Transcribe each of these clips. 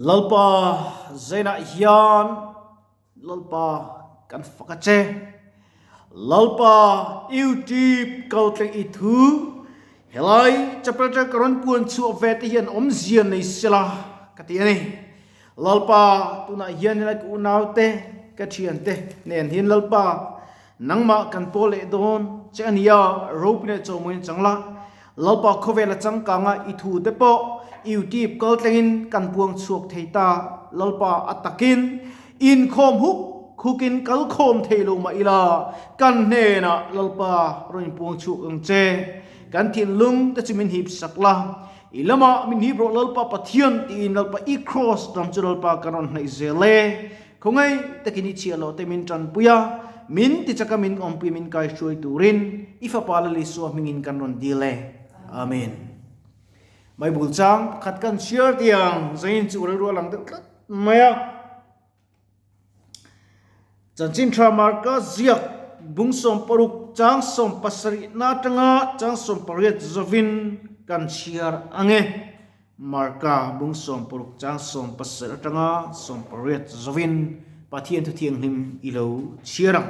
Lalpa zainah hian Lalpa kan fak a che. Lalpa YouTube kaltlang i thu helai chapter atang ka rawn puan chhuah ve te hian awmzia nei sela ka ti a ni. Lalpa tunah hian helai ka unaute ka thiante nen hian Lalpa Nangmah kan pawl leh dawn che a nia, ropui leh chawhmuin chang la, Lalpa khawvel a changkang a, i thu te pawh YouTube kal tlengin kan puang chhuak thei ta, Lalpa a takin inkhawm huk hukin kal khawm thei lo mah ila, kan hnenah Lalpa rawn inpuang chhuak ang che, kan thinlung te chu min hip sak la, i lamah min hip rawh Lalpa Pathian tiin Lalpa i Kraws ram chu Lalpa kan rawn hnaih zel e. Khawngaih takin i chhiah loh te min tanpui a, min tichaka min awmpui min kaihruai turin i Fapa Lal Isua hmingin kan rawn dil e. Amen. Bible chang pakhat kan chhiar tiang zain chu rilru a lang deuh tlat mai a. Chanchin tha Marka ziak bung 16 chang 17 na atanga chang 18 zawin kan chhiar ange. Marka bung 16 chang 17 atanga 18 zawin Pathian thu thianghlim i lo chhiar ang.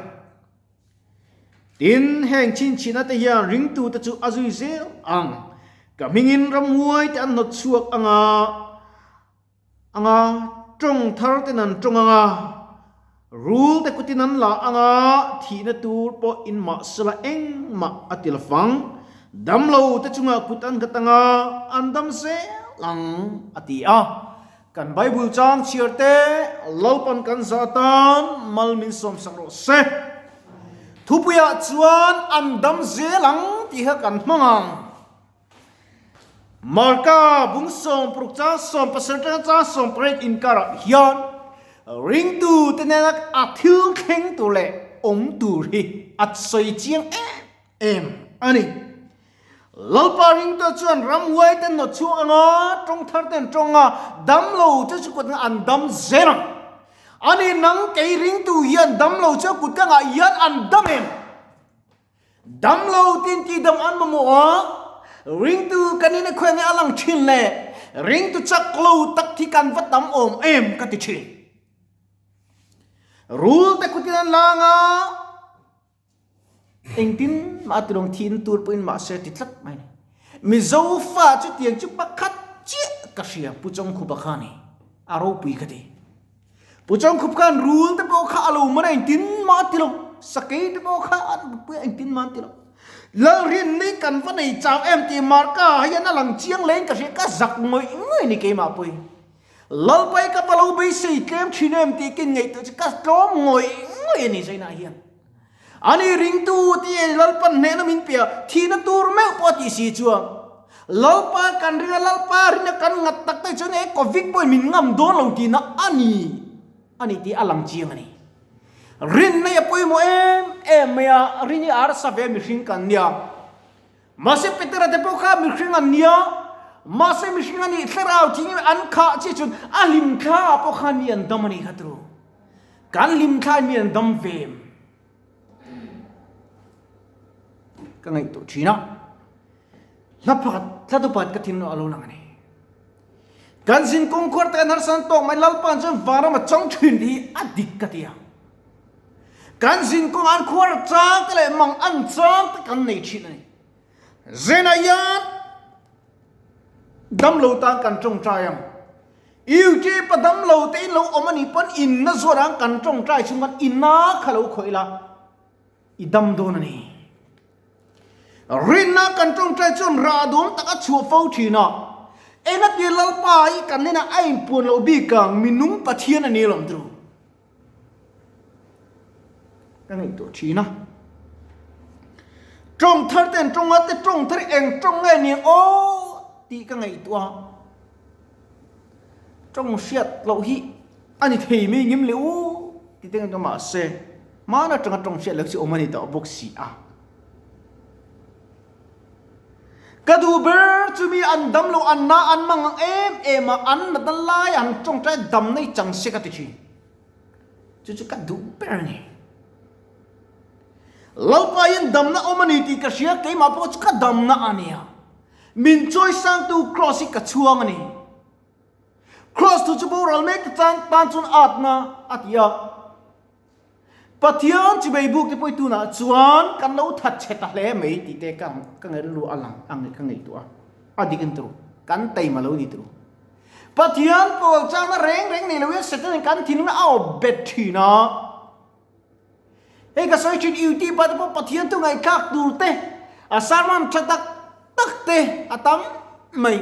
Tin, heng chhinchhina te hian ringtute chu a zui zel ang. Ka hmingin ramhuai te an hnawt chhuak anga, anga tawng thar ten an tawng anga, rul te kutin an la anga, thihna tur pawh in mahsela engmah a ti lovang. Damlo te chungah kut an nghat anga, an dam zel ang, a ti a. Kan Bible chang chhiar te Lalpan kan zah atan mal min sawmsak rawh se. Thupuiah chuan an dam zel ang tih kha kan hmang ang. Marka bung 16 chang 17 atanga chang 18 inkarah hian ringtu te nena a thil thleng tur leh awm tur hi a sawi chiang em em a ni. Lalpa ringtu chuan ramhuai te nawt chhuak anga tawng thar te an tawng a, damlo te chu kut an dam zel ang. Ani nang kei ringtu hian damlo chu kut ka ngah hian an dam em? Damlo tin ti dam an mamawh a, ringtu kan in a khuai nge a lang thin le, ringtu chak lo tak hi kan va tam awm em ka ti thin. Rul te khutin an lang a, engtin mah a tilawng thin tur pawhin mahse ti tlat mai ni. Mizo fa chu tiang chu pakhat chiah ka hria Pu Chawngkhupa kha ni, a ropui ka ti. Pu Chawngkhup khan rul te pawh kha a lo man a engtin mah a ti lo, sakei te pawh kha an pui a engtin mah an ti lo. Lalrin ni kan va nei chau em tih Marka hian a lang chiang leng ka hria ka zak ngawih ngawih ni keimah pawhin. Lalpai ka va lo beisei tlem thin em tih kin ngaihtuah chu ka tlawm ngawih ngawih a ni Zainah hian. Ani ringtu tih Lalpan hnehna min pe a, thihna tur meuh pawh a tih si chuan Lalpa kan ring a, Lalpa rinna kan ngat tak te chuan e Covid pawhin min ngam dawn lo tihna a ni a ni tih a lang chiang a ni. Rinna hi a pawimawh em em mai a, rin hi a harsa ve mihring kan nia. Mahse Petera te pawh kha mihring an nia, mahse mihring a nih thlarau thing an khah chiah chuan a hlimthla ah pawh khan mi an dam a nih kha turu. Kan hlimthla in mi an dam ve em? Ka ngaihtuah thin a, hla pakhat, hla tu pakhat ka thinlung a lo lang a ni. Kan zin kawngkhuar te kan harsa an tawk mai Lalpa'n chuan vanram a chang thin tih hi a dik ka ti a. Kan zin kawng an khuar chang te leh mang an chang te kan nei thin a ni. Zenah hian damlo tan kan tawngtai ang. UT pa damlo te in lo awm a nih pawn inna zuar ang kan tawngtai chhung khan inna kha lo khawih la i dam dawn a ni. Rinna kan tawngtai chuan rah dawm tak a chhuah fo thin a. Engati Lalpa hi kan hnenah a inpuan loh bik ang minung Pathian a ni lawm tru. Ka ngaihtuah thin a. Tawng thar ten tawng a te tawng thar eng tawng nge ni aw tih ka ngaihtuah a. Tawng hriat loh hi a ni thei mai ngim le u tih te ngaihtuah mahse hmana tanga tawng hriat loh chu awm a ni tawh bawk si a. Ka duh ber chu mi an dam lo an na an mang ang em em a, an natna lai an tawngtai dam nei chang se ka ti thin. Chu chu ka duh ber a ni. Lalpa hian damna awm a ni tih ka hria, keimah pawh chu ka damna a nia. Min chawisangtu Kraws hi ka chhuang a ni. Kraws Kraws thu chu boral mek te tan tan chuan atna a ti a. Pathian chibei buk te pawh tunah chuan kan lo that chhe ta hle mai tih te ka ka ngaih rilru a lang a ngaih ka ngaihtuah a. A dik in turu kan taima lo ni turu. Pathian pawl changna reng reng nei loin Satan in kan thinlung a awp bet thin a. Hei ka sawi thin YouTube ah te pawh Pathian thu ngaihthlak tur te a sermon tha tak tak te a tam mai.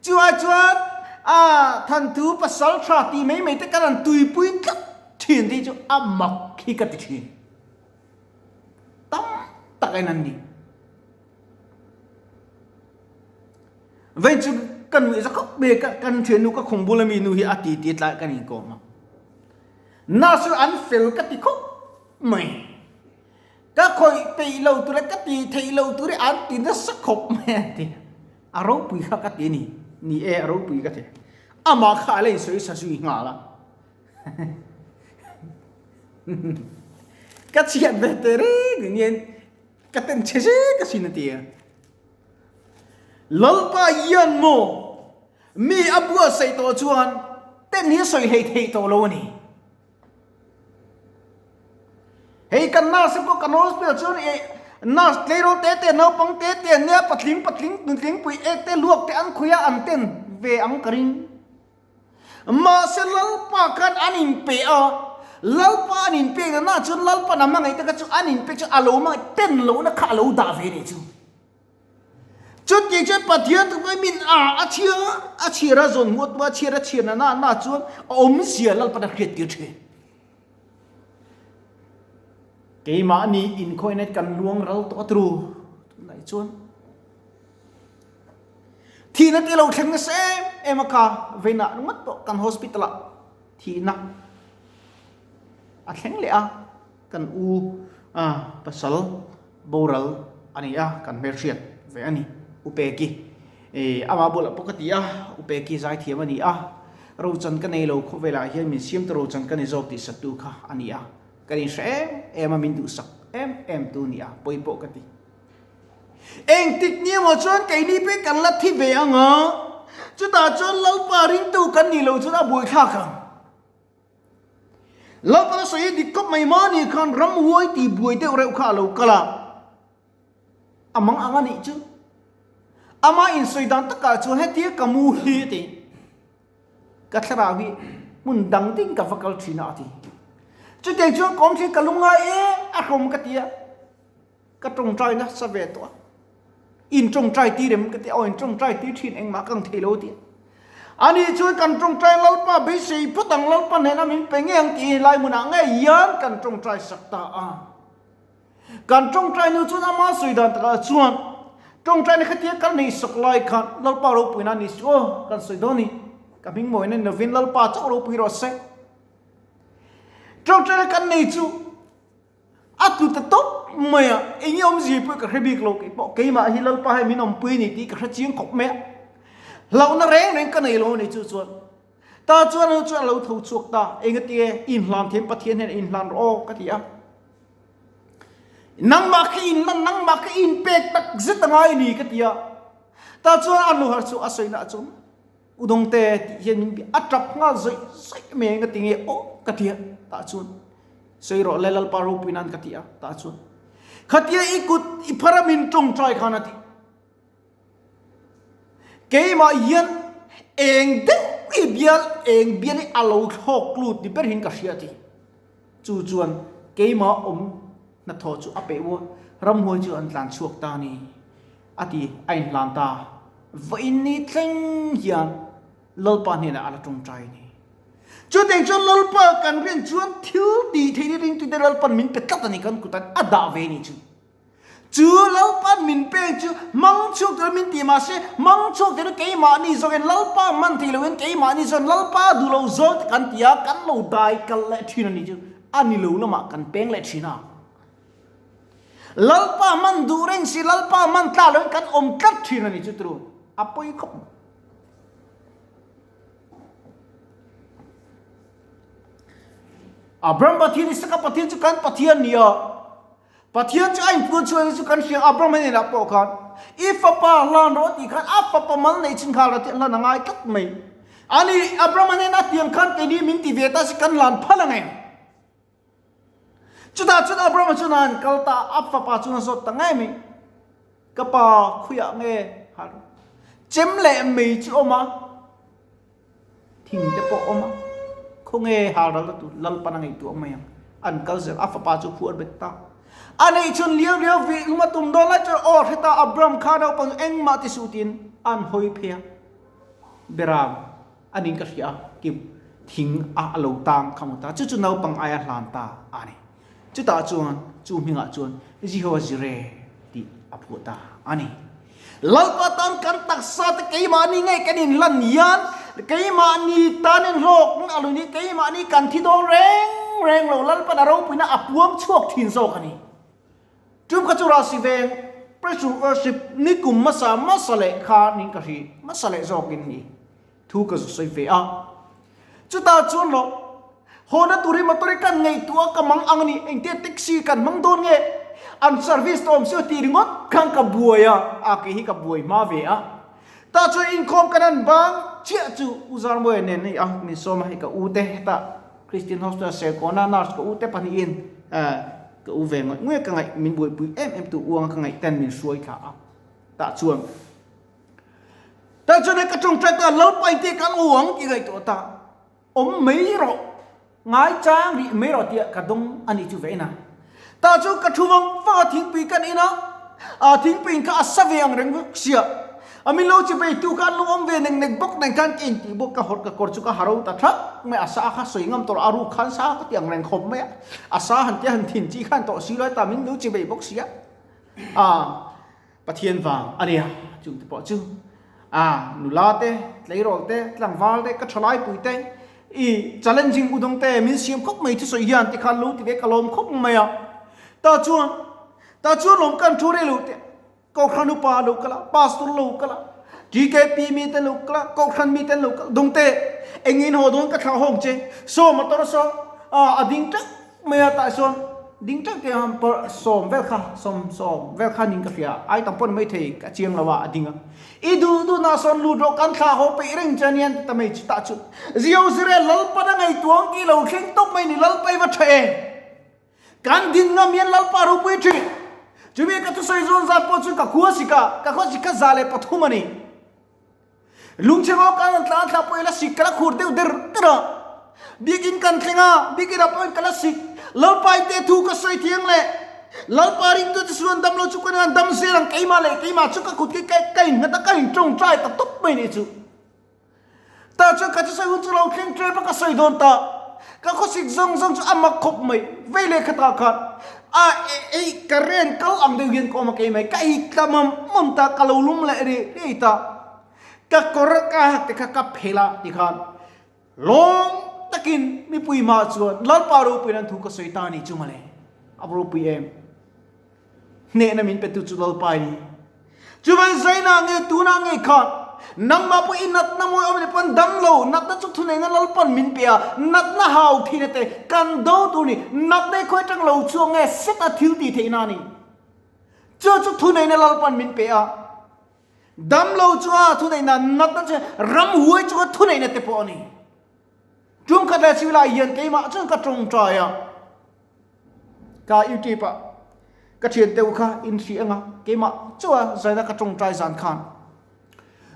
Chu ai chuan a thanthu pasal tha tih mai mai te kan han tuipui tlat thin te hi chu a mak hi ka ti thin. Tam tak en an ni. Vei chu ka nuih za khawp mai a, kan thiannu ka khum bula mi nu hi a ti ti tlai kan inkawm a. Nurse chu an fel ka ti khawp mai. Ka khawih peih lo tur leh ka ti theih lo tur hi an ti nasa khawp mai a ti. A ropui kha ka ti a ni. Ni e, a ropui ka ti. Amah kha a la insawi sa zui nghal a. Ka chhiat ve teh reng anian ka ten chhe zek asin a ti a. Lalpa hian maw mi a buatsaih tawh chuan ten hi a sawi hlei theih tawh lo a ni. Hei kan nurse pawh kan hospital chuan eh nurse tleirawl te te naupang te te an nia patling patling nutling pui ek te luak te an khawi a an ten ve ang ka ring. Mahse Lalpa khan an inpe a, Lalpa an inpek na na chuan Lalpa na hmangaih te kha chu an inpek chu a lo hmangaih ten lohna kha a lo dah ve nih chu. Chutih chuan Pathian thu pawhin min a a chhiar a chhiar a zawn hmuh a chhiar a chhiar na na na chuan a awmzia Lalpan a hriat tir thin. Keimahni inkhawihna kan luang ral tawh a tru tunlai chuan thihna te lo thleng nasa em em a kha veinah ringawt pawh kan hospital ah thihna a thleng leh a kan u pasal boral a ni a, kan hmelhriat ve a ni. U Peki eh amah bulah pawh ka ti a, U Peki zaithiam a ni a, Rochan ka nei lo khawvelah hian min siamtu Rochan ka ni zawk tih sattu kha a ni a, ka inhre em em a, min duhsak em em tu a ni a, pawi pawh ka ti. Engtik ni emaw chuan keini pawh kan la thi ve ang a, chutah chuan Lalpa ringtu kan nih loh chuan a buaithlak ang. Lalpana sawi dik khawp mai mahni khan ramhuai tih buai deuh reuh kha a lo kal a, a mang ang a nih chu. Ama insawi dan takah chuan hetia ka mu hi a ti, ka thlarau hi hmun dang ding ka va kal thin a a ti. Chutiang chuan ka awm thin ka lungngai e a hlawm ka ti a. Ka tawngtai nasa ve tawh a, in tawngtai tir em ka ti a, aw in tawngtai tir thin engmah ka ang thei lo a ti a. Ani chuan kan tawngtai Lalpa beisei phawt ang Lalpa hnena min pe ngei ang tih hi lai hmunah ngei hian kan tawngtai sak ta a. Kan tawngtai nu chuan ama sawi dan takah chuan tawngtaina khatia kan nei sak lai khan Lalpa ropuina ni suh aw kan sawi dawn ni, ka hming mawina ni lovin Lalpa chauh ropui rawh se. Tawngtaina kan nei chu A tlu ta tawp mai a, eng nge awmzia pawh ka hre bik lo kei pawh keimah hi Lalpa hei min awmpui a ni tih ka hre chiang khawp mai a, hlauhna reng reng ka nei lo a ni chu chuan ta chuan alo chuan alo tho chhuak ta, engatinge inhlan thiam Pathian hian inhlan rawh aw ka ti a, nangmah kha inlan nangmah kha inpek tak zet a ngai a ni ka ti a, ta chuan a nu har chu a sawi na chuan U Dawngte tih hian min bia a tap nghal zawih zawih mai eng a ti nge aw ka ti a tah chuan sawi rawh le Lalpa ropui nan ka ti a tah chuan khatia i kut i phar a min tawngtai khan a ti keimah hian eng deuh i bial eng bial hi a lo thlawk lut ni ber hian ka hria a ti chu chuan keimah awm hnathawh chu a peih u a ramhuai chu an tlan chhuak ta a ni. A ti a inhlan ta. Vawiin ni thleng hian Lalpa hnenah a la tawngtai a ni. Chutiang chuan Lalpa kan rin chuan thil tih theih ni ringtute Lalpan min pe tlat a ni kan kutan a dah ve a ni chu. Chu Lalpan min pek chu hmang chhuak turin min ti mahse hmang chhuak turin keimahni zawkin Lalpa hman thei loin keimahni chuan Lalpa duh lo zawng te kan ti a kan lo dai kal leh thin a ni chu a ni lo lamah kan peng leh thin a. Lalpa hman duh reng si, Lalpa hman tla loin kan awm tlat thin a ni chu turu a pawi khawp mai. Abraham Pathian Isaka Pathian chu kan Pathian ni a, Pathian chu a inpuan chhuah chu kan hria Abraham hnenah pawh khan i fapa hlan rawh tih khan a fapa mal neih chin kha hlan a ngai tlat mai. Ani Abraham nen a tiang khan keini min ti ve ta si kan lan phal ang em? Chutah chuan Abraham chuan an kal ta a fapa chuan a zawt ta ngei mai. Ka pa khuiah nge har chem leh mei chu awm a, thing te pawh awm a, khawnge har ral tu Lalpan a ngaihtuah mai ang. An kal zel a fapa chu phuar bet ta. A neih chhun liau liau vih lum a tum dawn lai chuan aw hre ta Abraham kha naupang engmah ti suh tiin an hawi phei a. Beram a ning ka hria a, ki thing a a lo tang kha maw ta, chu chu naupang aia hlan ta a ni. Chutah chuan chu hmingah chuan Jehovah Jireh tih a phuah ta a ni. Lalpa tan kan taksa te keimahni ngei kan inlan hian keimahni tan in hlawk a lo ni, keimahni kan thi dawn reng reng lo, Lalpan a ropuina a puang chhuak thin zawk a ni. Tum kha chu Rasi veng Pressure Worship ni kum hmasa hmasa leh kha ning ka hri hmasa leh zawkin ni thu ka zu sawi ve a. Chutah chuan lo hawna tur hi motor hi kan ngaihtuah ka mang ang a ni, engtia taxi kan hmang dawn nge an service tawh awm si aw tih ringawt khan ka buai a, a kei hi ka buai hma ve a. Tah chuan inkhawm kan han bang chiah chu U Zarmawia nen hei a min sawm a, hei ka u te hetah Christian Hospital Serkawna nurse ka u te pahnihin Ka u ve ngawih ngawih ka ngaih min buaipui em em tu uang ka ngaih ten min hruai thla a tah chuan tah chuan ka tawngtai ta lalpai te kan uang ti ngaihtuah ta awm mai rawh ngai chang rih mai rawh tia ka dawng ani chu ve ina tah chu ka thu vang vang a thingpui kan ina a thingpui in kha a sa ve ang reng bawk sia A min lo chi bei tu kha an lo awm ve nek nek bawk nen khan ka intih bawk ka hawt ka kawr chu ka haro ta thak mai a sa kha sawi ngam tawh a ruk khan sa ka ti ang reng khawp mai a a sa han tia han thin chi khan tawh si lo ta min lo chi bei bawk sia a Pathian vang a nia chung te pawh chu a nula te tleirawl te tlangval te ka thalai pui te i challenging udawng te min siam khawp mai thusawi hian ti khan lo ti ve ka lawm khawp mai a ta chuan ta chuan lawm kan thu rei lo te Kohhran upa lo kal a, pastor lo kal a, TKP mi te lo kal a, kohhran mi te lo kal dawng te engin haw dawn ka thlah hawng che saw motor saw a ding teuh mai a tah sawn ding teuh te han pawr sawm vel kha sawm sawm vel kha ning ka hria ai tam pawh ni mai thei ka chiang lo a a ding a i duh duh nah sawn lut rawh kan thlah haw peih reng che anian ti ta mai chu tah chu Zio Zire Lalpan a ngaihtuah ang tih lo thleng tawp mai ni Lalpa i va tha em. Kan din ngam hian Lalpa ropui thin. Chumi ka thusawi zawn zat pawh chu ka khua sik a, ka khua sik kha 103 a ni. Lungchhe ngaw kan rawn tlan thla pawh ila sik ka la khur deuh der der a. Biakin kan thleng a, biakin ah pawhin ka la sik. Lalpa i te thu ka sawi thiang leh Lalpa ringtute chu an dam lo chu ka nia, an dam zel ang keimah leh keimah chu ka kut khi ka innghat a, ka intawngtai ta tawp mai nih chu. Tah chuan ka thusawi hun chu lo thleng ṭep a, ka sawi dawn ta. Ka khawsik zawng zawng chu a mak khawp mai. Vei leh khatah khan a ei ka ren kal ang deuh hian ka awm a kei mai. Ka ei tla mam mam ta, ka lo lum leh rih rih ta. Ka kawr ka hak te kha ka phel a tikhan lawm takin mipui hmaah chuan Lalpa ropuiin an thu ka sawi ta a ni chu mawle. A va ropui em. Hnehna min petu chu Lalpa i ni. Chuvan zainah nge tunah nge khan nangmah pawh i natna mawi awm leh pawn dam lo, natna chu thuneihna Lalpan min pe a, natna hau thina te kan do tur ni, natna i khawi atang lo chhuak nge set a thil tih theihna a ni. Chu chu thuneihna Lalpan min pe a, dam lo chunga thuneihna, natna chu ramhuai chunga thuneihna te pawh a ni. Tum khat leh chhilai hian keimah chuan ka tawngtai a. Ka YouTube ah ka thian teuh kha in hri anga keimah chua zaina ka tawngtai zan khan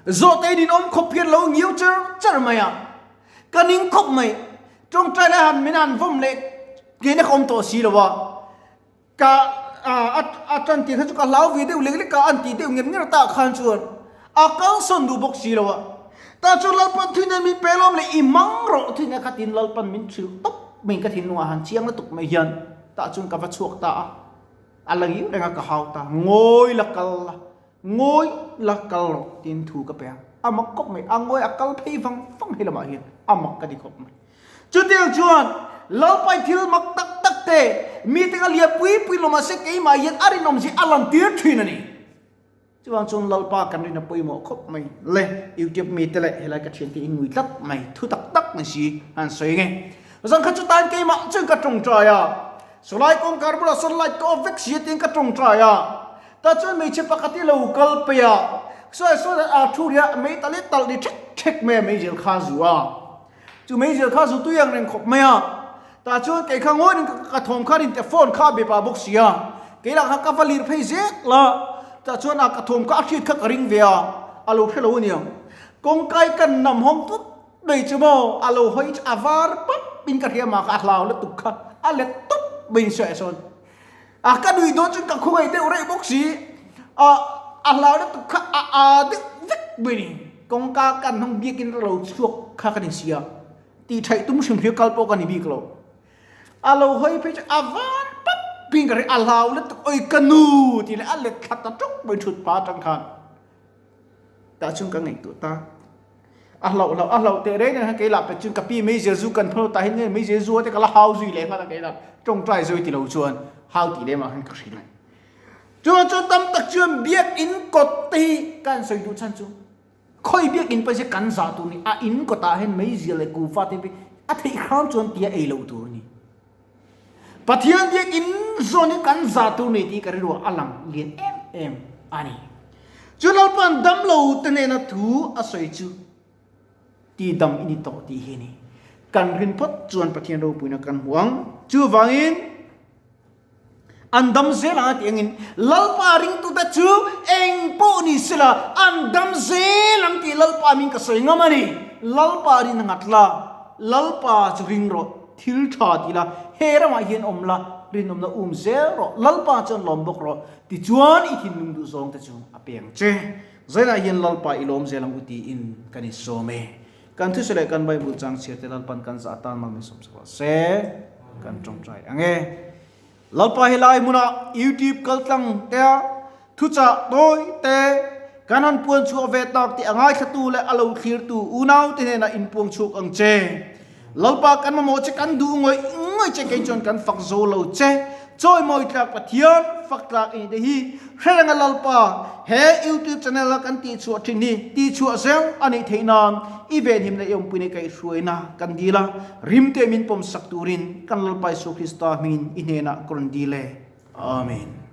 zawh te in awm khawp hian lo ngiau cher cher mai a ka ning khawp mai tawngtai lai han min han vawm leh ngei na ka awm tawh si lo a ka a tan tih kha chu ka hlau ve deuh lek lek a an tih deuh nger nger ta khan chuan a kalsawn duh bawk si lo a ta chuan Lalpan thuina min pe lawm leh i mang rawh thuina kha tin Lalpan min hrilh tawp mai ka thinlungah han chiang lutuk mai hian tah chuan ka va chhuak ta a a la ngiu reng a ka hau ta ngawi la kal la ngawi la kal rawh tin thu ka pe a a mak khawp mai a ngawi a kal phei vang vang hei lamah hian a mak ka ti khawp mai Chutiang chuan Lalpai thil mak tak tak te mite ka lian pui pui lo mahse keimah hian a rinawm zia a lantir thin a ni. Chuvang chuan Lalpa kan rin a pawimawh khawp mai le. YouTube mite leh helai ka thiante in ngui tlat mai thu tak tak mai si han sawi nge. Zan khat chu tan keimah chuan ka tawngtai a, sawlai kawngkhar bulah sawn light ka off vek si a tiin ka tawngtai a. Tah chuan hmeichhe pakhat hi lo kal pei a, sawi sawi a thu ria mei tal hi talh ni thek. thek mai a meizial kha a zu a. Chu meizial kha a zu tui ang reng khawp mai a. Tah chuan kei kha ngawiin ka thawm kha rin teh phone kha a be pah bawk si a. Kei lah kha ka va lir phei zel a. Tah chuan a ka thawm kha a hriat kha ka ring ve a, a lo hre lo aniang. Kawngkai kan nam hawng tut mai chu maw a lo hawi chu a var pap in ka hria mah kha a hlau lutuk kha a let tawp mai in sawi ah sawn. A ka nui dawn chuan ka khawngaih deuh reuh bawk si. A a hlau lutuk kha a a deuh vek mai ni. Kawngka kan hnung biakin lo chhuak kha ka ni sia. Tih theih tum hrim hrim kal pawh ka ni bik lo. A lo hawi phei chu a van pap pin ka ri a hlau lutuk oi ka nu tih leh a let thla ta ṭuk mai ṭhut pa aṭang khan tah chuan ka ngaihtuah ta. A hlauh hlauh a hlauh teh reng reng khan kei lah pek chuan ka pi mei zel zu kan phal tah hian nge mei zel zu te ka la hau zui leh nghal a kei lah ṭawngṭai zui ti lo chuan hau tih lem ah khan ka hrilh a. Chuan chuan tam tak chuan biakinn kawt te hi ka han sawi duh chhan chu Khawi biakinn pawh hi kan zah tur ni, a in kawtah hian meizial leh kuhva te hi a theih hram chuan tia ei loh tur a ni. Pathian biakinn zawn hi kan zah tur ni tih ka rilruah a lang lian em em a ni. Chu Lalpa'n damlo te hnena thu a sawi chu ti dam i ni tawh tih hi a ni. Kan rin phawt chuan Pathian ropuina kan hmu ang. Chuvangin. An dam zel ang a tih angin Lalpa ringtute chu eng pawh ni sela an dam zel ang tih Lalpa min ka sawi ngam a ni. Lalpa rin a ngat la, Lalpa chu ring rawh, thil tha ti la, he ramah hian awm la, rinawmna um zel rawh, Lalpa chuan lawm bawk rawh, tichuan i thinlung duh zawng te chu a pe ang che. Zainah hian Lalpa i lawm zel ang u tiin kan insawm e. Kan thusawi leh kan Bible chang chhiar te Lalpan kan zah atan mal min sawm sak rawh se. Kan tawngtai ang e. Lalpa helai hmunah YouTube kaltlang tea thuchah tawi te kan han puan chhuah ve tak tih a ngaithlatu leh a lo thlirtu unau te hnenah inpuang chhuak ang che. Lalpa kan mamawh che kan duh ngawih ngawih che kei chuan kan fak zo lo che. Chawimawi tlak Pathian fak tlak i nih te hi hre reng a Lalpa he YouTube channel a kan tihchhuah thin hi tihchhuah zel a nih theih nan i venhim leh i awmpui nei kaihhruaina kan dil a, rim te min pawm sak turin kan Lalpa Isua Krista hmingin i hnenah ka rawn dil e. Amen.